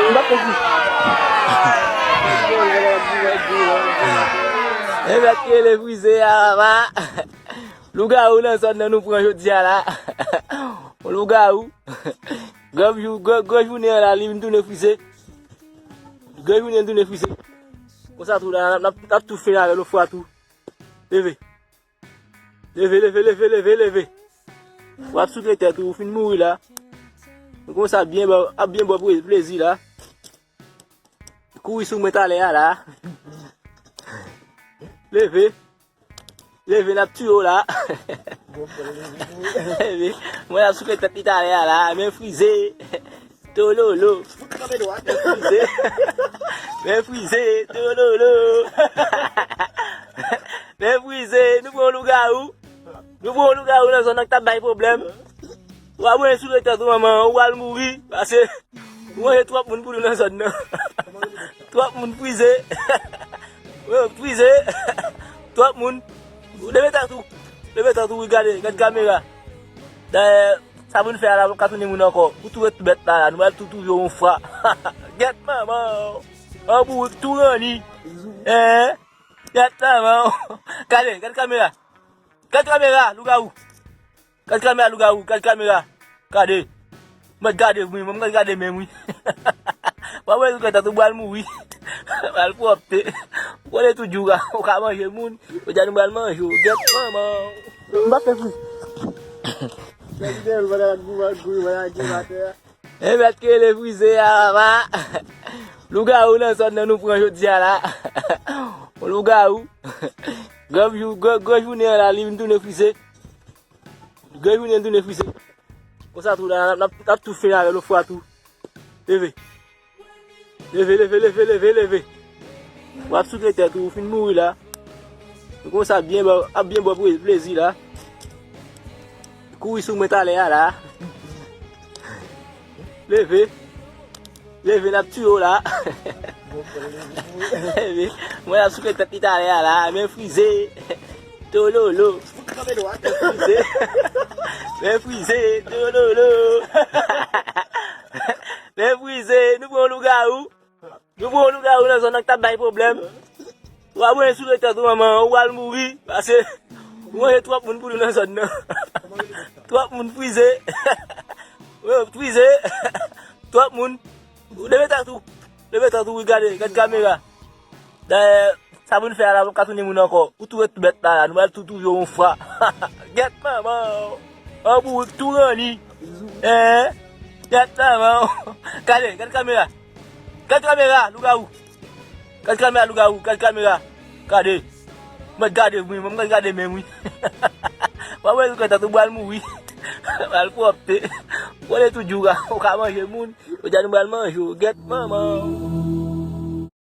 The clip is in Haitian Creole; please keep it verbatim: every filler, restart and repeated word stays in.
M pa konprann. E mèt ki rele Frize a, papa. Lougawou nan zòn nan nou pran jodi a la. Lougawou. Gran jou, gran, gran jounen an la, li vin tounen Frize. Gran jounen an tounen Frize. Konsa tou la, n ap, n ap tou fini avè l yon fwa tou. Leve. Leve, leve, leve, leve, leve. W ap souke tèt ou, ou fin mouri la. Nou konsa byen ba, ap byen ba w plezi la. Kouri sou mwen talè a la. Leve. Leve, n ap tiye w la. Leve. Mwen ap souke tèt li talè a la. Men Frize. Tololo. Frize. Men Frize. Tololo. Men Frize. Nou pran lougawou. Nou pran lougawou nan zòn nan k t ap bay pwoblèm. W ap mwen souke tèt ou manman. Ou al mouri. Pase. Ou manje twòp moun pou nou nan zòn nan. Twòp moun Frize. Wi, Frize. Twòp moun. Leve tèt ou. Leve tèt ou, wi, gade, gade kamera. Dayè, sa pou n fè a la, nou ka tounen moun ankò. Ou tou ret bèt la, la. Nou pral tou touye yon fwa. Gèt manman. An bourik tou ranni. Hein? Gèt manman. Gade, gade kamera. Gade kamera, lougawou. Gad kamera lougawou, gad kamera. Gade. Mwen gade wi, mwen gade menm wi. Mwen wè lougawou tèt ou pral mouri. Pral pwòpte. Ou konnen tou djoura, ou ka manje moun. Ou di a nou pral manje w. Gèt manman. M pa fè kou. Gade l, vwala gou, gou, vwala gou atè a. E mèt ki rele Frize a, papa. Lougawou nan zòn nan nou pran jodi a la. Lougawou. Gran jou, gran, gran jounen an la, li vin tounen Frize. Gran jounen an tounen Frize. Konsa tou la, n ap, n ap tou fini avè l yon fwa tou. Leve. Leve, leve, leve, leve, leve. W ap souke tèt ou, ou fin mouri la. Nou konsa byen ba, ap byen ba w plezi la. Kouri sou mwen talè a la. Leve. Leve, n ap tiye w la. Leve. Mwen ap souke tèt li talè a la. Men Frize. Tololo. Frize. Men Frize. Tololo. Men Frize. Nou pran lougawou. Nou pran lougawou nan zòn nan k t ap bay pwoblèm. Ou ap manje sou tèt ou manman, ou al mouri. Pase ou manje twòp moun pou nou nan zòn nan. Twòp moun Frize. Wi, Frize. Twòp moun. Leve tèt ou. Leve tèt ou, wi, gade, gade kamera. Dayè, sa pou n fè a la, ou ka tounen moun ankò. Ou tou ret bèt la, la. Nou pral tou touye w yon fwa. Gèt manman. An bourik tou ranni. Hein? Gèt manman. Gade, gade kamera. Gad kamera, lougawou. Gad kamera, lougawou. Gad kamera. Gade. Mwen gade wi, mwen gade menm wi. Mwen wè lougawou tèt ou pral mouri. Pral pwòpte. Ou konnen tou djoura, ou ka manje moun. Ou di a nou pral manje w. Gèt manman.